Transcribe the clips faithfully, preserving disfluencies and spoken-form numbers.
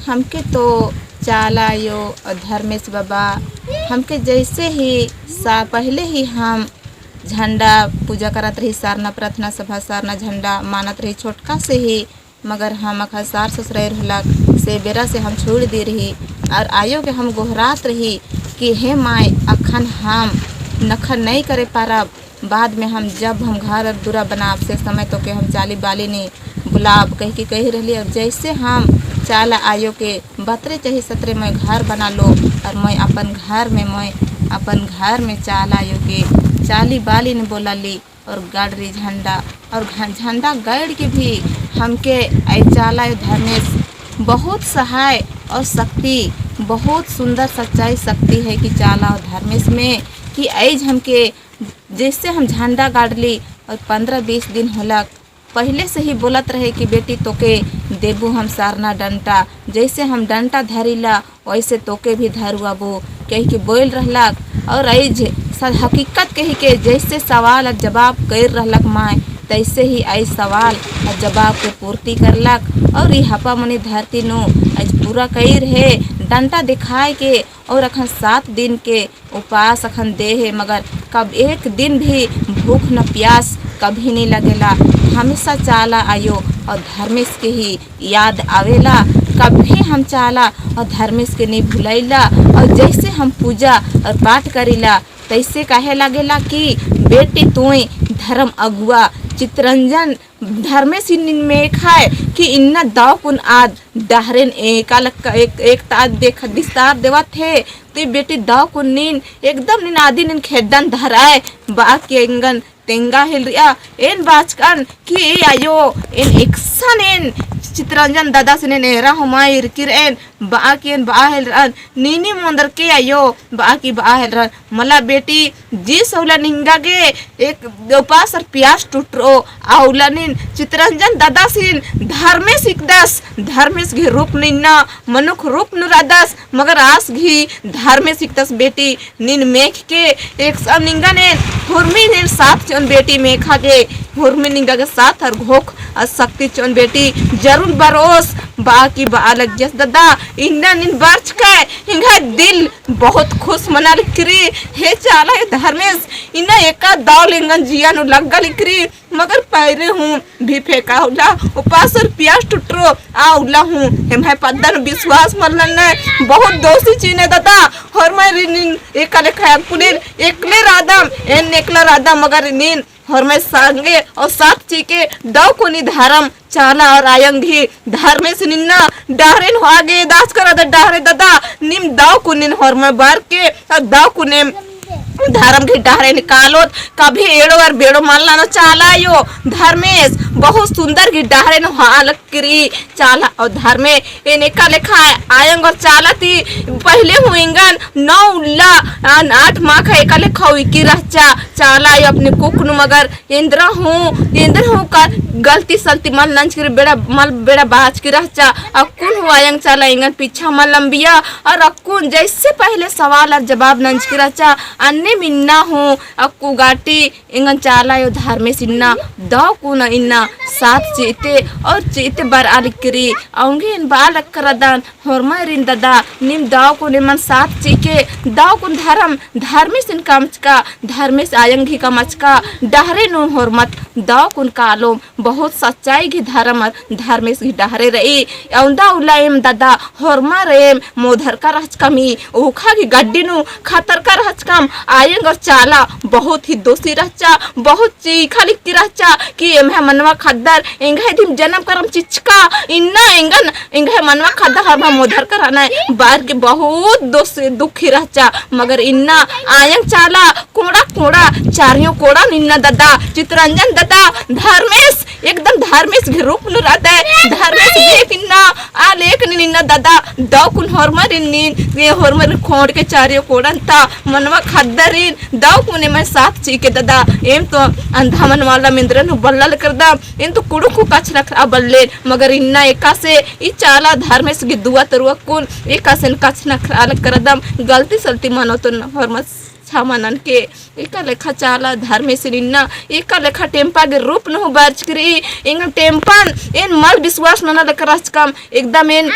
हमके तो चाला आयो और धर्मेस बाबा, हमके जैसे ही सा-, पहले ही हम झंडा पूजा करत रही, सरना प्रार्थना सभा, सरना झंडा मानत रही छोटका से ही, मगर हम अखा सार ससुरैर होलक, से बेरा से हम छोड़ दी रही। और आयो के हम गोहरात रही कि हे माय, अखन हम नखन नहीं करे पारब, बाद में हम जब हम घर और दुरा बनाब, से समय तोके हम चाली बाली नी बुलाब, कहिके कही रहली। और जैसे हम चाला आयो के बतरे चाही सतरे मोय घर बना लो, और मोय अपन घर में, मोय अपन घर में चाला आयो के चाली बाली नी बोलाली, और गाड़री झंडा, और घ-, झंडा गड़ के भी हमके आई चाला आयो धर्मेस बहुत सहाय और शक्ति, बहुत सुंदर सच्चाई शक्ति है कि चाला और धर्मेस में कि आइज हमके जैसे हम झंडा गाड़ली और पन्द्रह बीस दिन होलक, पहिले से ही बोलत रहे कि बेटी तोके देबू हम सरना डंटा, जैसे हम डंटा धरिला वैसे तोके भी धरुआबो, कहिके बोल रहलक। और आइज स-, हकीकत कहिके जैसे सवाल और जवाब कर रहलक माय, तैसे ही आइज सवाल और जवाब के पूर्ति करलक। और ई हपा मनी धरती नू आइज पूरा कइर हे डंटा दिखाए के, और अखन सात दिन के उपास अखन दे हे, मगर कब एक दिन भी भूख न प्यास कभी नहीं लगेला। हमेशा चाला आयो और धर्मेस के ही याद आवेला। कभी हम चाला और धर्मेस के नहीं भुलाइला। और जैसे हम पूजा और पाठ करीला, तैसे कहे लागेला कि बेटी तोय धर्म अगुआ चितरंजन धर्मेसिन नीन मेखाय कि इन्ना दव कुन आद डहरेन एका लक्का एक, एक ता आद देख दिस्तार देवत हे, ते बेटी दव कुन नीन एकदम नीन आदि नीन खेड्डन धराय बआ के एंगन तेंगा हेलरिया। एन बाचकन कि ए आयो, एन एकसन एन चितरंजन ददासिन एन एरा होमा इरकिर एन बआ के एन बआ हेलरन, नीनी मोंदर के आयो, बआ की बआ हेलरन। मला बेटी, जी सौला निंगा गे एक उपास और प्यास टुटरो, आ उल्ला नीन चितरंजन ददासिन धर्मेस हिकदस, धर्मेस गही रूप नू इन्ना मनुख रूप नू रअदस, मगर आस गही धर्मेस हिकदस बेटी। नीन मेख के एकसन निंगन एन हुरमी नीन साथ चिओन बेटी मेखा गे, हुरमी निंगा गे साथ और घोख और शक्ति चिओन बेटी। जरूर बरओस, बआ की बआ लग्गियस ददा, इन्ना नीन बरचकय, एंग्है दिल बहुत खुश मना लिकरी। हे चाला आयो धर्मेस, इन्ना एका दव ले एंगन जिया नू लग्गा लिकरी, मगर पैरे हूँ भी फेंका उल्ला, उपास और प्यास टुटरो आ उल्ला हूँ, एम्है पद्दा नू विश्वास मल्लन नय, बहुत दोषी चिने ददा, होरमारिन एका लेखा अक्कुन एन एकले रअदम, एन एकला रअदम, मगर नीन होरमर संगे और साथ चिके दव कुन ई धरम चाला और आयंग ही धर्मेस निन्ना डहरेन होआ गे दास करा द डहरे ददा। निम दव कुन नीन होरमर बरके और दव कुन एम धरम गही डहरेन कालोत। कभी एड़ो और बेड़ो मल ननो चाला आयो धर्मेस, बहुत सुंदर गही डहरेन होआ लकरी चाला और धर्मे। एन एका लेखा आयंग और चाला ती पहिले हूँ एंगन नौ उल्ला, अन आठ माखा एका लेखा उइकी रहचा चाला आयो अपने कुक नू, मगर एन्दरा हूँ, एन्दरा हूँ का गलती सलती मल नंजकी रई, बेड़ा मल बेड़ा बाचकी रहचा। अक्कुन हूँ आयंग चाला एंगन पीछा मल अम्बिया और अक्कुन जैसे पहिले सवाल और जवाब नंजकी रहचा, अन्नेम इन्ना हूँ अक्कु गाटी एंगन चाला आयो धर्मेस इन्ना दव कुन इन्ना साथ चिअते और चिअते बरआ लकरी। औंगे एन बआ लकरदन होरमारिन ददा, निम दव कुन एमन साथ चिके दव कुन धरम धर्मेसिन कमचका, धर्मेस आयंग ही कमचका डहरे नू होरमत दव कुन कालोम। बहुत सच्चाई गही धरम और धर्मेस गही डहरे रई। औंदा उल्ला एम ददा होरमर एम मोधरका रहचकम ई, ओखा गही गड्डी नू खतरका रहचकम। आयंग और चाला बहुत ही दोषी रहचा, बहुत चीखा लिक्की रहचा कि एम्है मनवा खद्दर एंग्है दिम जनम करम चिचका, इन्ना एंगन एंग्है मनवा खद्दर होरमर मोधरका रअनय बअर के बहुत दोष दुखी रहचा। मगर इन्ना आयंग चाला कोड़ा कोड़ा चारियों कोड़ा निन्ना ददा, चितरंजन ददा, धर्मेस एकदम धर्मेस गही रूप नू रअदय। धर्मेस एक इन्ना आ लेक नीन इन्ना ददा, दव कुन होरमारिन नीन, ए होरमारिन खोंड़ के चारियों कोड़न ता मनवा खद्दरिन दव कुन एम्है साथ चिके ददा। एम तो अंधा मनवा उल्ला एन्दरन हूँ बल्ला लकरदम, एम तो कुँड़ुख़ हूँ कछनखरआ बल्लेन, मगर इन्ना एकासे ई चाला धर्मेस गही दुआ तरुआ कुन एकासे एन कछनखरआ लकरदम। गलती सलती मनो तो होरमर छमा ननके। एका लेखा चाला धर्मेसिन इन्ना एका लेखा टेम्पा गही रूप नू हूँ बरचकी रई। एंगन टेम्पन एन मल विश्वास नना लकरचकम। एकदम एन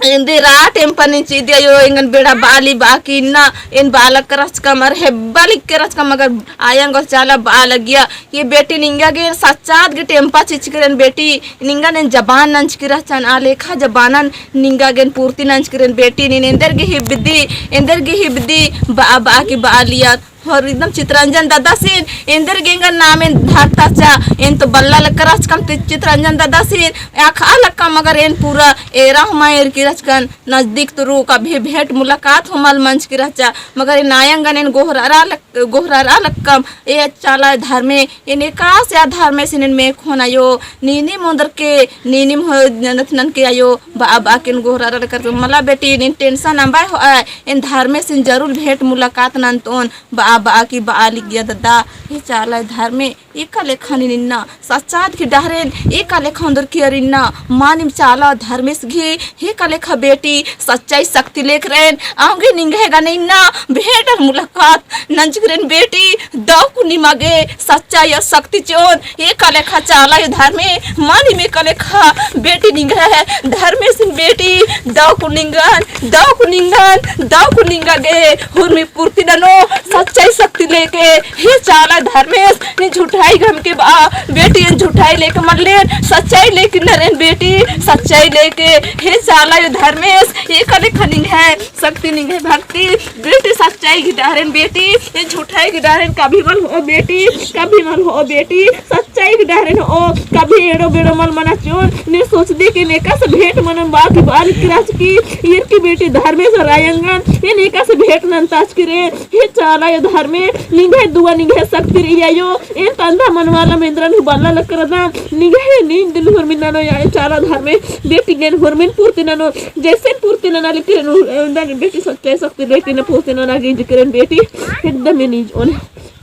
एन्देर आ टेम्पा नीन चिदी आयो, एंगन बेड़ा बाली बाकी इन्ना, एन बालक रहचकम, अर हेब्बा लिक्के रहचकम, मगर आयंग और चाला बालगिया, ये बेटी निंगा गे सच्चाद गे टेम्पा चिचकी रअन बेटी, निंगा नीन जबान नंजकी रहचन, आ लेखा जबानन निंगा गे पूर्ति नंजकी रअन बेटी, नीन एन्देर गे हिब्बदी, एन्देर गे हिब्बदी, बा, बाकी बालिया, और एकदम चितरंजन ददासिन, एन्देर गे एंगन नामेन धरताचा, एन तो बल्ला लक्का रहचकम ते चितरंजन ददासिन, अख़आ लक्का मगर एन पूरा एरा हूँ मल एरकी रहचकन, नजदीक तुरु कभी भेंट मुलाकात हूँ मल मंजकी रहचा, मगर एन आयंगन एन गोहरारा लक-, गोहरारा लक्कम, ए चाला धर्मे, एन एकासे आ धर्मेसिन एन मेख़ोन आयो, नीनिम ओन्दरके, नीनिम हो नथनन के आयो, बा, बाकी एन गोहरारा लक्कर मला बेटी, नीन tension अम्बा होआ, एन धर्मेसिन जरूर भेंट मुलाकात नन्तोन, बा, बाकी बालिगिया ददा, हे चाला धर्मे, एका लेखा नीन इन्ना, सच्चाद गही डहरेन, एका लेखा ओन्दरकी अर इन्ना, मानिम चाला धर्मेस गही, हे एका लेखा बेटी, सच्चाई शक्ति लेक रअन, औंगे निंग्है गने इन्ना, भेंट अर मुलाकात नंजकी रअन बेटी, दव कुन निमा गे, सच्चाई अर शक्ति चिओन, एका लेखा चाला आयो धर्मे, मानिम एका लेखा बेटी निंग्है धर्मेसिन बेटी, दव कुन निंगन, दव कुन निंगन, दव कुन निंगा गे, हुरमी पूर्ति ननो, सच्चाई शक्ति लेके, हे चाला धर्मेस, नीन झूठाई गम के बा, बेटी एन झूठाई लेके मल्लेन, सच्चाई लेके नरेन बेटी, सच्चाई लेके, हे चाला आयो धर्मेस, एका लेखा निंग्है शक्ति निंग्है भक्ति, बेटी सच्चाई गही डहरेन बेटी, एन झूठाई गही डहरेन कभी मल होओ बेटी, कभी मल होओ बेटी, सच्चाई गही डहरेन होओ, कभी एड़ो बेड़ो मल मना चिओन, नीन सोचदी के एकासे भेंट मनन बाकी बालिक रहचकी, ईरकी बेटी धर्मेस अर आयंगन, एन एकासे भेंट नन्ताचकी रई, हे चाला आयो धर्मे, निंग्है दुआ निंग्है शक्ति रई आयो, एन तंदा मनवाला मेंदरन हूँ बल्ला लक्कर रअदम, निंग्है नीन दिल हुरमिन ननो आयो चाला धर्मे, बेटी गे एन हुरमिन पूर्ति ननो, जैसे पूर्ति नना लेकिन बेटी सच्चाई शक्ति लेके ना पूर्ति नना गे इंजकी रअन बेटी, एकदम एन इंजओन,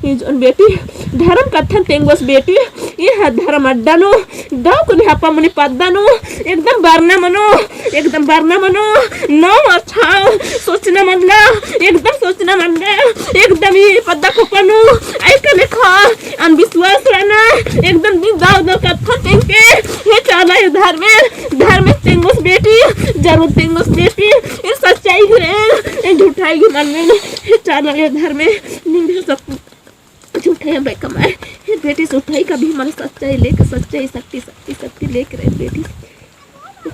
इंजओन बेटी, धर्म कत्थन तेंगोस बेटी, एह धर्म अड्डा नू, दव कुन हपा मुनी पद्दा नू, एकदम बरना मनो, एकदम बरना मनो, नौ अच्छा, सोचना मल्ला, एकदम सोचना मल्ला, एकदम ई पद्दा खोपा नू, एका लेखा, अनविश्वास रअना, एकदम नीन दव दव कत्था तेंगके, हे चाला आयो धर्मे, धर्मे तेंगोस बेटी, जरूर तेंगोस बेटी, एन सच्चाई गही रअन, एन झूठाई गही मल्लेन, हे चाला आयो धर्मे, निंग्है सब झूठाई अम्बा कमाए, हे बेटी झूठाई कभी मल सच्चाई लेके, सच्चाई शक्ति, शक्ति, शक्ति लेके रअन बेटी।